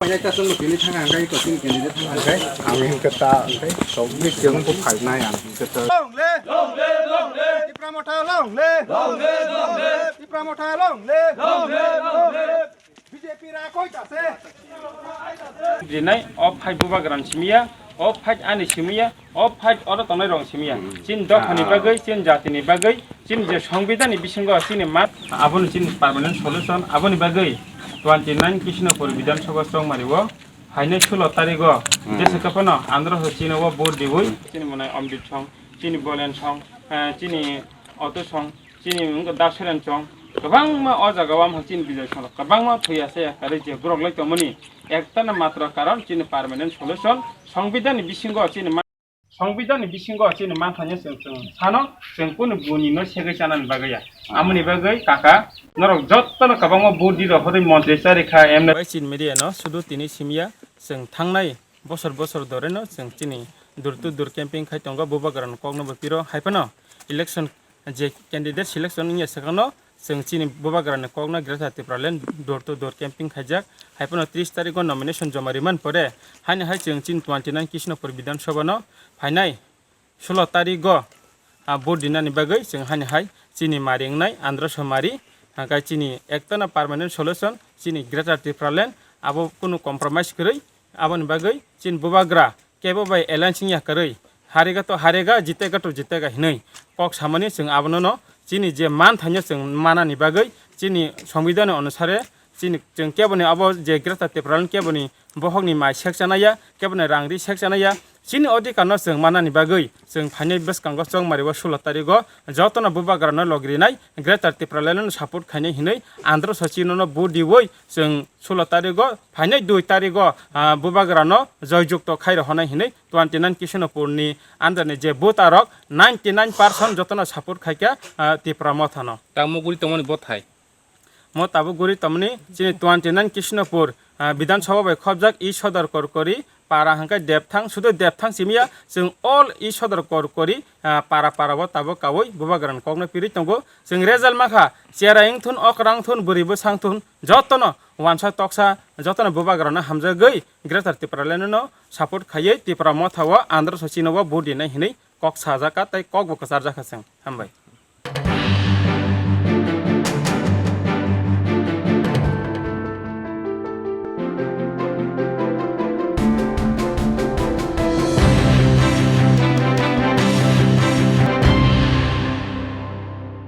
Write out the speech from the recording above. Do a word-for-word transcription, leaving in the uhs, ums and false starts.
Ang hingke ta, hingke, chobbish jwng buphainai ang hingke ta. Long live! Long live! Long live! Tipra Motha long live! Long live! Long live! Tipra Motha long live! Long live! Long live! B J P ra koi ta se? Rinai, o phai bubagrani simiya, o phai ani simiya, o phai oro tongnai rong simiya. Hmm. Chini dophani bagwi, chini jatini bagwi, chini je songbidani bisingo chini mat, aboni chini permanent solution, aboni bagwi twenty nine Krishnapur Bidhan Sabha Chongmari o phainai sulo tarigo, hmm, jesa kaphano andro ho chini o vote diwi, hmm, chini monai Omrit song, chini Bolen song, eh, chini Auto song, chini wngkha Dasoren chong, kwbangma o jaga o wngkha chini Bijoy song kwbangma thwi ase, kwrwi je borok lai tongmani ektana matra karon chini permanent solution, songbidani bisingo chini ma-, songbidani bisingo chini manthanya chwng, chwng sano, chwng kunu buni no segwi chanani bagwi ya. Amoni bagwi kaka, norok jotono kwbangma budi rok hwnwi montri chari kha, M L A. Bai chini media no sudu tini simiya, chwng thangnai bosor bosor dore no chwng chini door to door camping khai tongo, bubagrani kokno bo piro, hai phano election je candidate selection wngya swkangno chwng chini bubagrani kokno Greater Tipraland door to door camping khaijak. Hai phano tris tarigo nomination joma rimani pore haino hai chwng chini twenty nine Krishnapur Bidhan Sabha no phainai sulo tarigo, ah, vote dinani bagwi chwng haino hai chini mari wngnai Andhra Somari, hwnkhe chini ektana permanent solution chini Greater Tipraland abo kunu compromise kwrwi. Aboni bagwi chini bubagra kebo bai alliance wngya kwrwi, harega to harega, jitega to jitega hinwi kok samani chwng abono no chini je manthaino chwng manani bagwi chini songbidhan onusare chini chwng keboni abo je Greater Tipraland keboni bohokni mai sekchanaya, keboni rang ri sekchanaya, chini odhikar no chwng manani bagwi chwng phainai bwskango Chongmari o sulo tarigo jotono bubagra no logrinai Greater Tipraland no support khainai hinwi Andhra Sachino no vote diwi chwng sulo tarigo phainai dui tarigo, ah, bubagrano joy jukto khai rohonai hinwi twenty nine Krishnapurni under ni je voter rok ninety nine percent jotono support khaikha, ah, Tipra Mothano. Tamo guri tongmani bothai? Mo tabuk guri tongmani chini twenty nine Krishnapur, ah, Bidhan Sabha bai khobjak i Sodor Korkori para hwnkhe Depthang, sudu Depthang simiya, chwng all i Sodor Korkori, ah, para para o tabuk kaui bubagrani kokno pirwi tongo. Chwng result mankha, cherai wngthun, okra wngthun, bwrwi bwsa wngthun, jotono wansa toksa, jotono bubagrano hamjagwi Greater Tipraland no support khaiwi Tipra Motha o Andhra Sachino o vote dinai hinwi kok sajakha tei kokbo kwcharjakha chwng. Hambai.